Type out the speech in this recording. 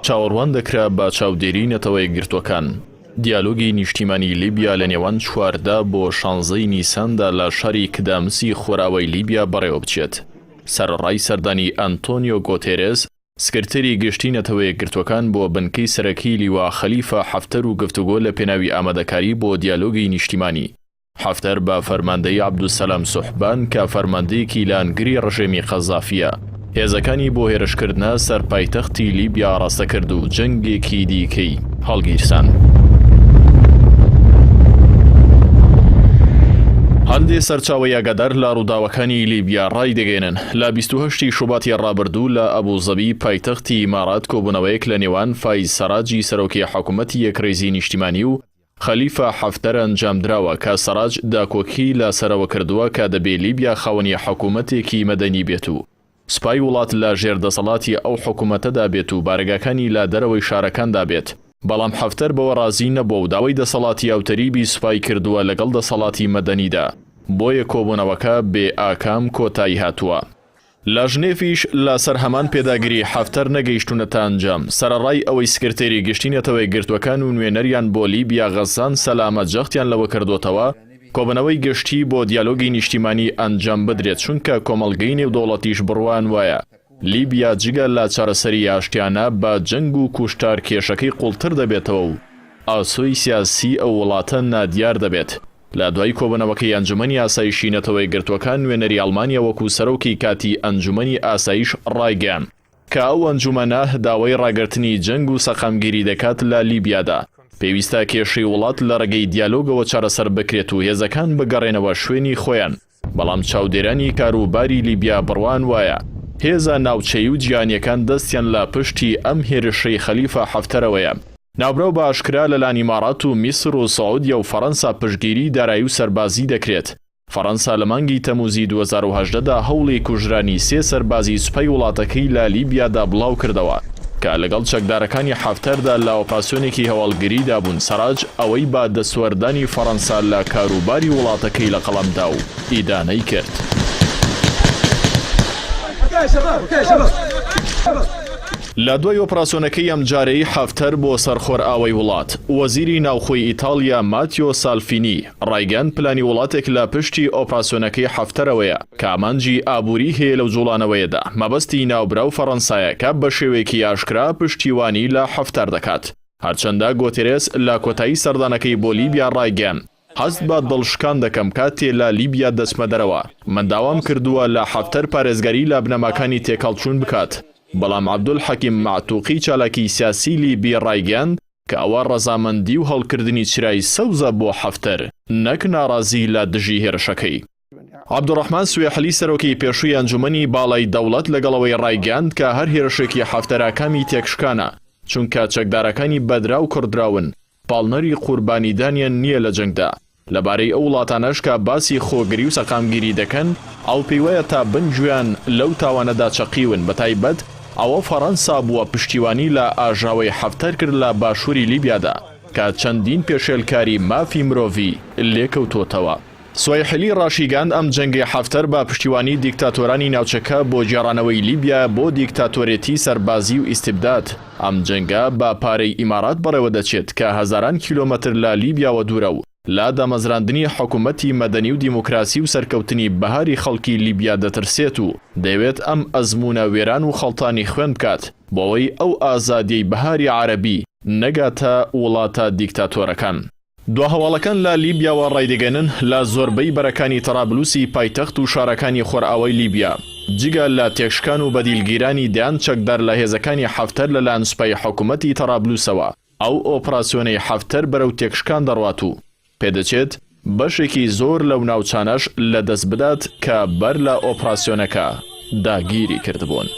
چاوەڕوان دەکرا بە چاودێری نەتەوە یەکگرتووەکان، دیالۆگی نیشتیمانی لیبیا لە نێوان 14 بۆ شانزەی نیساندا لە شاری کدامسی خۆرئاوای لیبیا بەڕێوەبچێت. سەرەڕای سەردانی ئەنتۆنیۆ گۆتێرێس، سکرتێری گشتی نەتەوە یەکگرتووەکان بۆ بنکەی سەرەکی لیوا خەلیفە حەفتەر و گفتوگۆ لە پێناوی ئامادەکاری بۆ دیالۆگی نیشتیمانی حەفتەر بە فەرماندەیی عەبدولسەلام سوحبان کە فەرماندەیەکی لایەنگری ڕژێمی قەزافییە، هێزەکانی بۆ هێرشکردنە سەر پایتەختی لیبیا ئاڕاستە کرد و جەنگێکی دیکەی هەڵگیرساند. هەندێ سەرچاوەی ئاگادار لە ڕووداوەکانی لیبیا ڕایدەگەیەنن، لە 28 ی شوباتی ڕابردوو لە ئەبوزەبی پایتەختی ئیمارات کۆبوونەوەیەک لە نێوان فایز سەراجی سەرۆکی حکومەتی یەکڕیزی نیشتیمانی و خەلیفە حەفتەر ئەنجامدراوە کە سەراج داکۆکی لە سەرەوە کردووە کە دەبێ لیبیا خاوەنی حکومەتێکی مەدەنی بێت و سوپای وڵات لە ژێر دەسەڵاتی ئەو حکومەتەدا بێت و بارەگاکانی لە دەرەوەی شارەکاندا بێت، بەڵام حەفتەر بەوە ڕازی نەبووە و داوای دەسەڵاتی هاوتەریبی سوپای کردووە لەگەڵ دەسەڵاتی مەدەنیدا، بۆیە کۆبوونەوەکە بێ ئاکام کۆتایی هاتووە. لە ژنێفیش لە سەر هەمان پێداگری حەفتەر نەگەیشتوونەتە ئەنجام، سەرەڕای ئەوەی سکرتێری گشتی نەتەوەیەکگرتووەکان و نوێنەریان بۆ لیبیا غەسان سەلامە جەختیان لەوە کردۆتەوە کۆبوونەوەی گشتی بۆ دیالۆگی نیشتیمانی ئەنجام بدرێت چونکە کۆمەڵگەی نێودەوڵەتیش بڕوایان وایە لیبیا جگە لە چارەسەری ئاشتیانە بە جەنگ و کوشتار کێشەکەی قوڵتر دەبێتەوە و ئاسۆی سیاسی ئەو وڵاتە نادیار دەبێت. لە دوای کۆبوونەوەکەی ئەنجومەنی ئاسایشی نەتەوەیەکگرتووەکان نوێنەری ئەڵمانیا وەکو سەرۆکی کاتی ئەنجومەنی ئاسایش ڕایگەیاند کە ئەو ئەنجومەنە داوای ڕاگرتنی جەنگ و سەقامگیری دەکات لە لیبیادا پێویستە کێشەی وڵات لە ڕێگەی دیالۆگەوە چارەسەر بکرێت و هێزەکان بگەڕێنەوە شوێنی خۆیان بەڵام چاودێرانی کاروباری لیبیا بڕوایان وایە هێزە ناوچەیی و جیهانییەکان دەستیان لە پشتی ئەم هێرشەی خەلیفە حەفتەرەوەیە. ناوبراو بە ئاشکرا لەلایەن ئیماڕات و میسر و سعودیە و فەرەنسا پشتگیری دارایی و سەربازی دەکرێت. فەرەنسا لە مانگی تەمووزی 2018 دا هەوڵی کوژرانی سێ سەربازی سوپای وڵاتەکەی لە لیبیادا بڵاوکردەوە کە لەگەڵ چەکدارەکانی حەفتەردا لە ئۆپراسیۆنێکی هەواڵگریدا بوون، سەراج ئەوەی بە دەستوەردانی فەرەنسا لە کاروباری وڵاتەکەی لەقەڵەم دا و ئیدانەی کرد. لە دوای ئۆپراسیۆنەکەی ئەمجارەی حەفتەر بۆ سەر خۆرئاوای وڵات، وەزیری ناوخۆی ئیتاڵیا ماتیۆ سالفینی ڕایگەیاند پلانی وڵاتێک لە پشتی ئۆپراسیۆنەکەی حەفتەرەوەیە کە ئامانجی ئابووری هەیە لەو جوڵانەوەیەدا، مەبەستی ناوبراو فەڕەنسایە کە بەشێوەیەکی ئاشکرا پشتیوانی لە حەفتەر دەکات. هەرچەندە گۆتێرێس لە کۆتایی سەردانەکەی بۆ لیبیا ڕایگەیاند، هەست بە دڵشکان دەکەم کاتێ لە لیبیا دەچمە دەرەوە، من داوام کردووە لە حەفتەر پارێزگاری لە بنەماکانی تێکهەڵچوون بکات، بەڵام عەبدولحەکیم مەعتوقی چالاکی سیاسی لیبی ڕایگەیاند کە ئەوە ڕەزامەندی و هەڵکردنی چرای سەوزە بۆ حەفتەر نەک ناڕازی لە دژی هێرشەکەی. عەبدولڕەحمان سوێحلی سەرۆکی پێشووی ئەنجومەنی باڵای دەوڵەت لەگەڵ ئەوەی ڕایگەیاند کە هەر هێرشێکی حەفتەر ئاکامی تێکشکانە، چونکە چەکدارەکانی بەدراو کڕدراون، پاڵنەری قوربانیدانیان نییە لە جەنگدا. لەبارەی ئەو وڵاتانەش کە باسی خۆگری و سەقامگیری دەکەن، ئەو پێیوایە تا بن گوێیان لەو تاوانەدا چەقیون، بەتایبەت ئەوە فەڕەنسا بووە پشتیوانی لە ئاژاوەی حەفتەر کرد لە باشووری لیبیادا کە چەندین پێشێلکاری مافی مرۆڤی لێکەوتۆتەوە. سوەیحلی ڕاشیگەیاند ئەم جەنگەی حەفتەر بە پشتیوانی دیکتاتۆرانی ناوچەکە بۆ گێڕانەوەی لیبیایە بۆ دیکتاتۆرێتی سەربازی و ئیستبداد، ئەم جەنگە بە پارەی ئیمارات بەڕێوەدەچێت کە هەزاران کیلۆمەتر لە لیبیاوە دوورە و لە دامەزراندنی حکومەتی مەدەنی و دیموکراسی و سەرکەوتنی بەهاری خەڵکی لیبیا دەترسێت و دەیەوێت ئەم ئەزموونە وێران و خەڵتانی خوێن بکات بۆ ئەوەی ئەو ئازادیەی بەهاری عەرەبی نەگاتە وڵاتە دیکتاتۆرەکان. دواهەواڵەکان لە لیبیاوە ڕایدەگەیەنن، لە زۆربەی بەرەکانی تەرابلوسی پایتەخت و شارەکانی خۆرئاوای لیبیا، جگە لە تێکشکان و بەدیلگیرانی دەیان چەکدار لە هێزەکانی حەفتەر لەلایەن سوپای حکومەتی تەرابلوسەوە، ئەو ئۆپراسیۆنەی حەفتەر بەرەو تێکشکان دەڕوات و پێدەچێت بەشێکی زۆر لەو ناوچانەش لەدەست بدات کە بەر لە ئۆپراسیۆنەکە داگیری کردبوون.